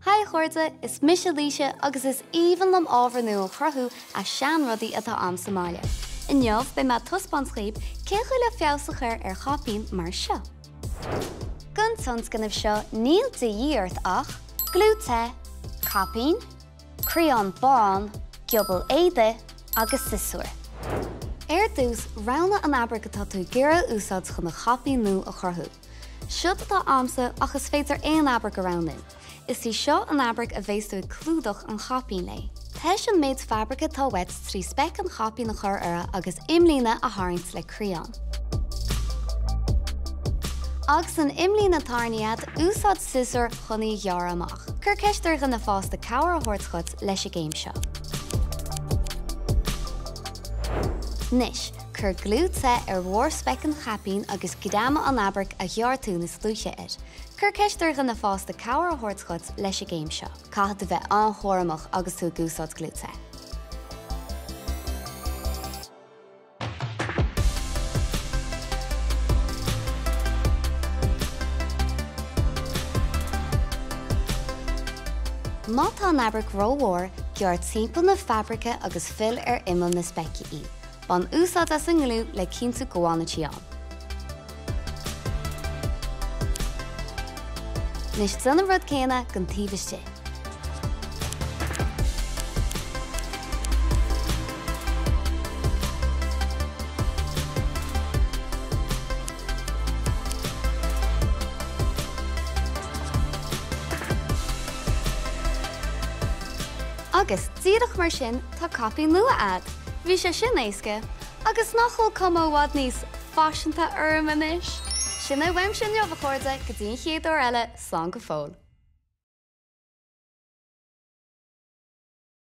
Haigh a chairde, is mise Laoise agus is aoibhinn liom ábhar nua a chruthú as sean-rudaí atá a'm sa mbaile. Inniu beidh mé ag taispeáint dhaoib cén chaoi le feabhas a chur ar chaipín mar seo. Don tionscnamh seo níl de dhíth ort ach, gliú te, caipín, crián bán, giobal éadaigh agus siosúr. Ar dtús, roghnaigh an fhabraic atá tú ag iarraidh a úsáid chun do chaipín nua a chruthú. Seod atá a'msa ach is féidir aon fhabraic a roghnú. Is í seo an fhabraic a bhéas tú ag clúdach an chaipín léi. Tomhais an méid fabraice atá uait trí speic an chaipín a chur uirthi agus imlíne a tharraingt le crián. Agus an imlíne tarraingthe a'd, úsáid siosúr chun í a ghearradh amach. Cuir ceist ar dhuine fásta cabhair a thabhairt dhuit leis an gcéim seo. Anois, Cuir gliú te ar bharr speic an chaipín agus greamaigh an fhabraic a ghearr tú níos luaithe air. Cuir ceist ar dhuine fásta cabhair a thabhairt dhuit leis an gcéim seo. Caithfidh tú bheith an-chúramach agus tú ag úsáid gliú te. Má tá an fhabraic rómhór, gearr timpeall na fabraice agus fill ar imeall na speice í. Bain úsáid as an ngliú le cinntiú go bhfanann sí ann. Anois déan an rud céanna don taobh istigh. Agus díreach mar sin tá caipín nua a'd! Bhí sé sin éasca! Agus nach bhfuil cuma i bhfad níos faiseanta orm anois? Sin é uaimse inniu, a chairde, go dtí an chéad uair eile, slán go fóill!